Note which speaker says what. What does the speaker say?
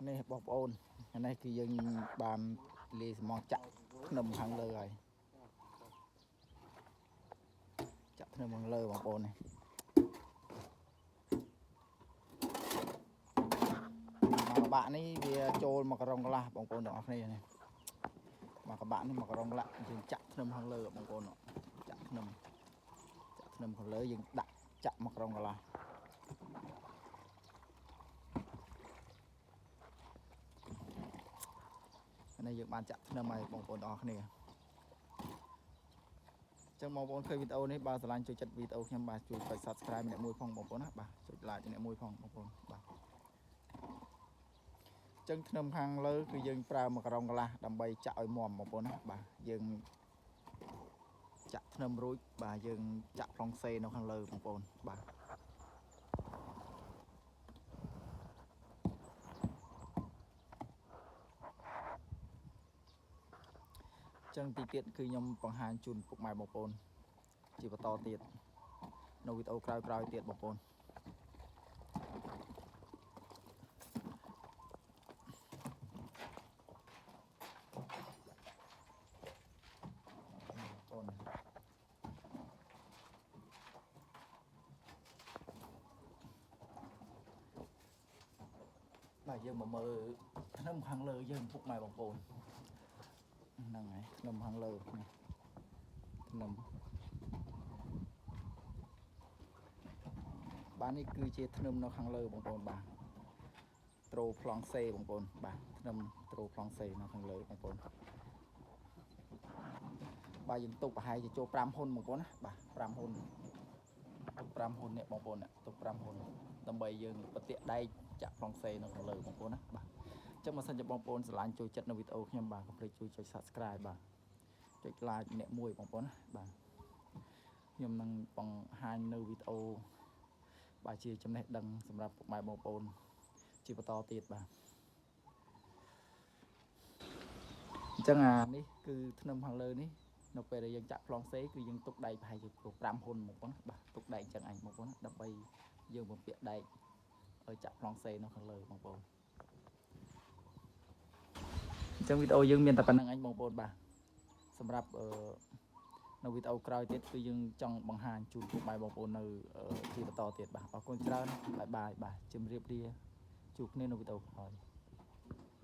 Speaker 1: នេះបងប្អូនអានេះគឺយើងបានលាយសំងចាក់ធ្នឹមខាងលើហើយចាក់ធ្នឹមខាងលើបងប្អូននេះមកកបាក់នេះវាចូលមកក្រុងកន្លះបងប្អូនទាំងអស់គ្នានេះមកកបាក់នេះមកក្រុងកន្លះយើងចាក់ធ្នឹមខាងលើបងប្អូនចាក់ធ្នឹមចាក់ធ្នឹមខាងលើយើងដាក់ចាក់មកក្រុងកន្លះ នេះយើងបានចាក់ធ្នឹមហើយបងប្អូនទាំងអស់គ្នាអញ្ចឹងបងប្អូនឃើញវីដេអូនេះបើស្រឡាញ់ចូលចិត្តវីដេអូខ្ញុំបាទជួយចុច Subscribe ម្នាក់មួយផងបងប្អូនណាបាទចុច Like ម្នាក់មួយផងបងប្អូនបាទអញ្ចឹងធ្នឹមខាងលើគឺយើងប្រើមួយក្រុងកន្លះដើម្បីចាក់ឲ្យមាំបងប្អូនណាបាទយើងចាក់ធ្នឹមរួចបាទយើងចាក់ប្លង់សេនៅខាងលើបងប្អូនបាទអញ្ចឹងទីទៀតគឺខ្ញុំបង្ហាញជូនពុកម៉ែបងប្អូនជាបន្តទៀតនៅវីដេអូក្រោយៗទៀតបងប្អូន បងប្អូនបាទយើងមកមើលធ្នឹមខាងលើយើងពុកម៉ែបងប្អូនហ្នឹងហើយធ្នឹមខាងលើនេះធ្នឹមបាទនេះគឺជាធ្នឹមនៅខាងលើបងប្អូនបាទត្រូប្លង់សេបងប្អូនបាទធ្នឹមត្រូប្លង់សេនៅខាងលើបងប្អូនបាទយើងទុកប្រហែលជាចូល5ហ៊ុនបងប្អូនណាបាទ5ហ៊ុនទុក5ហ៊ុននេះបងប្អូននេះទុក5ហ៊ុនដើម្បីយើងប្រទាក់ដែកចាក់ប្លង់សេនៅខាងលើបងប្អូនណាបាទអញ្ចឹងបើសិនជាបងប្អូនស្រឡាញ់ចូលចិត្តនៅវីដេអូខ្ញុំបាទកុំភ្លេចជួយចុច Subscribe បាទចុច Like ម្នាក់មួយបងប្អូនណាបាទខ្ញុំនឹងបង្ហាញនៅវីដេអូបាទជាចំណេះដឹងសម្រាប់ពុកម៉ែបងប្អូនជាបន្តទៀតបាទអញ្ចឹងអានេះគឺធ្នឹមខាងលើនេះនៅពេលដែលយើងចាក់ប្លង់សេគឺយើងទុកដែកប្រហែលជា5ហ៊ុនមកបងបាទទុកដែកអញ្ចឹងឯងបងប្អូនដើម្បីយើងបំពាក់ដែកឲ្យចាក់ប្លង់សេនៅខាងលើបងប្អូនអញ្ចឹងវីដេអូយើងមានតែប៉ុណ្្នឹងឯងបងប្អូនបាទសម្រាប់អឺនៅវីដេអូក្រោយទៀតគឺយើងចង់បង្ហាញជូនពុកម៉ែបងប្អូននៅជាបន្តទៀតបាទអរគុណច្រើន bye bye បាទជម្រាបលាជួបគ្នានៅវីដេអូក្រោយ។